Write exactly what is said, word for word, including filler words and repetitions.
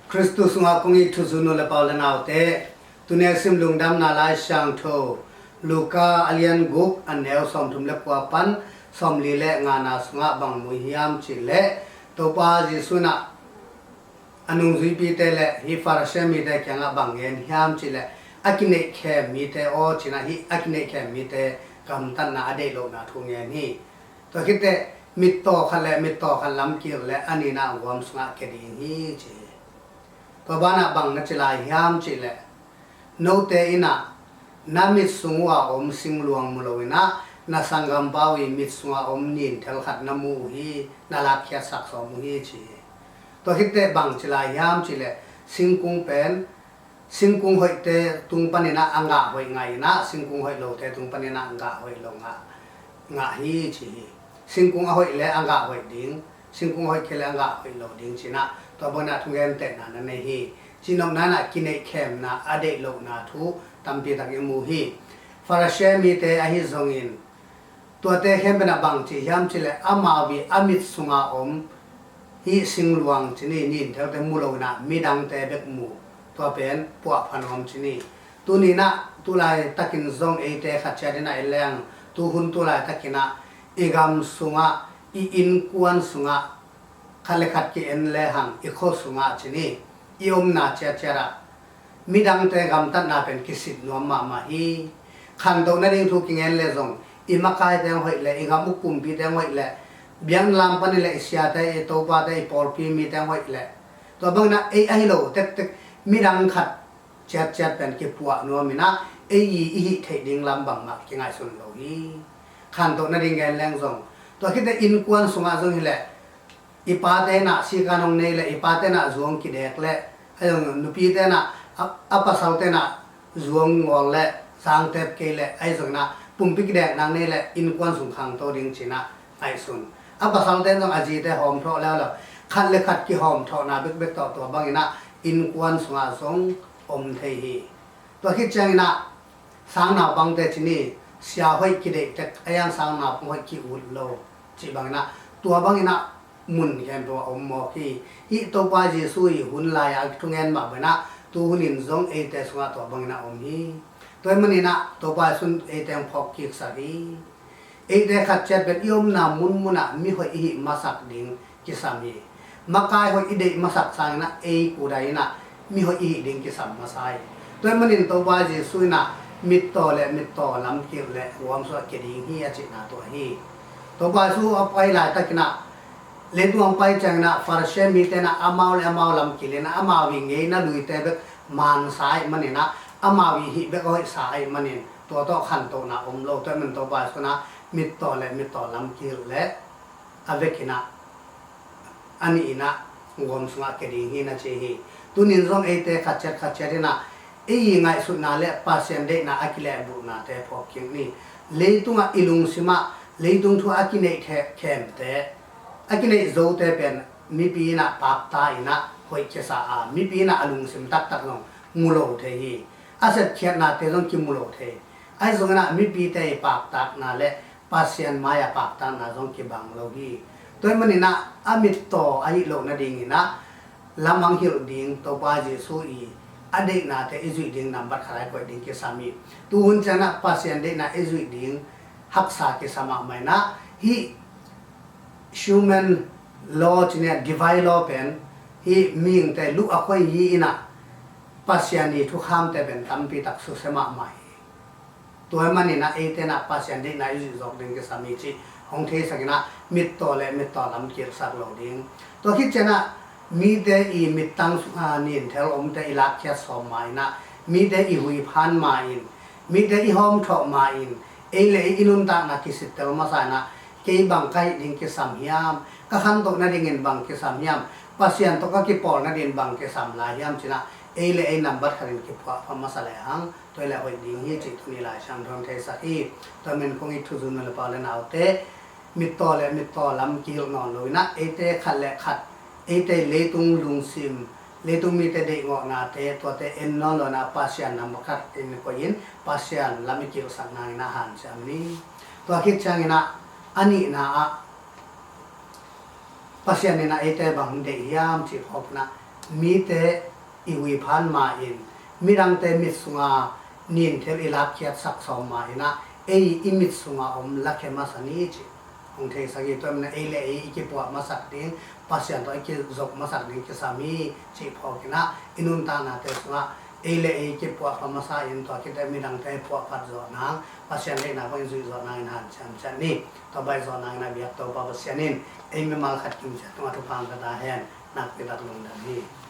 Khristu sungah kong it thuzui nu le pa u le naute, tuni a sim Lungdamna Lai Siangtho Luka a lian guk, a neu sawmthum le kua pan sawmli le ngana sungah bang mu hiam cih leh, Topa Jesu in ah a nungzuipite le hih Farasi mite kiangah bang ngen hiam cih leh, a kineihkhem mite aw ci-in ah, hih a kineihkhem mite gamtatna a deih lohna thu ngen hi. Tua khit teh mittaw khat le mittaw khat lam kihilh leh a nihna guam sungah kia ding hi ci hi. Tua banah bang na ci lai hiam cih leh, note in ah na mit sung uh a om singluang mu lo in ah, na sanggampa uh i mit sungah om ninthel khat na mu uh hi, na lakkhiatsak sawm uh hi ci hi. Tua khit teh bang ci lai hiam cih leh, singkung pen singkung hoihte tung panin ah a ngah hoih ngah in ah, singkung hoih lote tung panin ah a ngah hoih lo ngah, ngah hi ci hi. Singkung a hoih leh a ngah hoih ding, singkung a hoih kei leh a ngah hoih lo ding ci-in ah, tua bangin ah thungentehna na nei hi. Cihnopna in ah kineihkhemna a deih lohna thu tampi tak i mu hi. Farasi mite ahi zongin, tuate khempeuh in ah bang ci hiam cih leh, amau i a mit sunga om hih singluang ci ni, ninthelte mu lo in ah midangte bek mu, tua pen puahpha nuam ci ni. Tuni in ah, tulai takin zong eite khat ciat in ah i leng, tuhun tulai takin ah i gam sungah, i innkuan sungah khat le khat ki-en lehang, i khua sungah ci ni, i omna ciatciat ah midangte gamtatna pen kisit nuam mahmah hi. Khantoh nading thu kingen leh zong, i makaite hong hoih leh, i gam uk kumpite hong hoih leh, biakna lam panin leh i siate, i topate, i pawlpi mite hong hoih leh, tua bangin ah ei ahi lo tektek midang khat ciatciat pen kipuah nuam in ah, ei i, i hih theih ding lam bangmah kingaihsun lo hi. Khantoh nading gen leng zong, tua khit teh innkuan sungah zong hi leh, i pate in ah sikan hong nei leh, i pate in ah zu hong kidek leh, ahi zong nupite in ah, a, a pasalte in ah zu hong ngawl leh, zangtep kei leh, ahi zong in ah pumpi kidekna hong nei leh, innkuan sung khangto ding ci-in ah ngaihsun. A pasalte in zong a zite hawmthawh leuleu, khat le khat kihawmthawhna bekbek tawh, tua bangin ah innkuan sungah zong om thei hi. Tua khit ciangin ah sangnaupangte ci ni, sia hoih kideih tek, ahi zong sangnaupang hoih ki-ut lo cih bangin ah, tua bangin ah mun khempeuh ah om mawk hi. Hih Topa Jesu i hun lai-a thungen mah bangin ah, tuhun in zong eite sungah tua bangin ah om hi. Tua ahih manin ah Topa Jesu in eite hong phawk kiksak hi. Eite khat ciat pen i omna munmun ah mi hoih i hih masak ding kisam hi. Makai hoih i deih masak sangin ah ei kudai in ah mi hoih i hih ding kisam masa hi. Tua ahih manin Topa Jesu in ah mittaw le mittaw lam kihilh leh guam sungah kia ding hi, a cihna tua hi. Topa Jesu a pai laitakin ah, leitung hong pai ciangin ah Farasi mite in ah amau le amau lam kihilh in ah, amau i ngeina luite bek mansa ahih manin ah, amau i hih bek a hoihsa ahih manin, tua tawh khantohna om lo. Tua ahih manin Topa Jesu in ah mittaw le mittaw lam kihilh leh a vekin ah, a nih in ah guam sungah kia ding hi, na ci hi. Tuni in zong eite khat ciat khat ciat in ah, ei i ngaihsutna le Pasian deihna a kilehbulhnate phawk kik ni. Leitungah i lungsim ah leitung thu a kineih khe-, khemte, a kineih zote pen mipi in ah pakta in ah hoih kisa a, mipi in ah a lungsim taktak zong mu lo thei hi. A sepkhiatnate zong kimu lo thei. Ahi zongin ah mipite i paktakna le Pasian mai-a paktakna zong kibang lo hi. Tua ahih manin ah a mittaw ahi loh nadingin ah lamang hilh ding, Topa Jesu i a deihnate i zuih ding nambat khat ah i koih ding kisam hi. Tuhun ciang ah Pasian deihna i zuih ding haksa kisam mahmah in ah, hih human law ci ni, divine law pen, hih mihingte luh a khuai hi in ah, Pasian i thukhamte pen tampi tak susia mahmah hi. Tua ahih manin ah eite in ah Pasian deihna i zuih zawk ding kisam hi cih hong theisak in ah mittaw le mittaw lam kihilhsak lo ding. Tua khit ciang ah mite i mittang sungah ninthel omte i lakkhiat sawm ma in ah, mite i huiphan ma in, mite i hawmthawh ma in, ei le ei i nuntakna kisittel masa in ah, kei bang ka hih ding kisam hiam, ka khantoh nadingin bang kisam hiam, Pasian tawh ka kipawl nadingin bang kisam lai hiam ci-in ah, ei le ei nambat khatin kiphuahpha masa lehang, tua hi leh hoih ding hi cih tuni Lai Siangtho in theisak hi. Tua ahih manin kong it thuzui nu le pa u le naute, mittaw le mittaw lam kihilh nawn lo in ah, eite khat le khat, eite leitung lungsim, leitung mite deihgawhnate, tuate en nawn lo in ah, Pasian nambat khatin koih in, Pasian lam i kihilhsak nangin ah hanciam ni. Tua khit ciangin ah, a nihna ah, Pasian in ah eite bang deih hiam cih phawk in ah, mite i huiphan ma-in, midangte mit sunga ninthel i lakkhiatsak sawm ma-in ah, ei i mit sunga om lakhia masa ni cih hong theisak hi. Tua ahih manin ei le ei i kipuah masak ding, Pasian tawh i kizop masak ding kisam hi cih phawkin ah, i nuntaknate sungah ei le ei kipuah pha masa in, tua khit teh midangte puahphat zawh nang, Pasian deihna bangin zuih zawh nangin hanciam ciat ni. Tua baih zawh nangin a biak Topa Pasian in ei mimal khat kim ciat tungah thupha hong pia ta hen. Nakpi tak lungdam hi.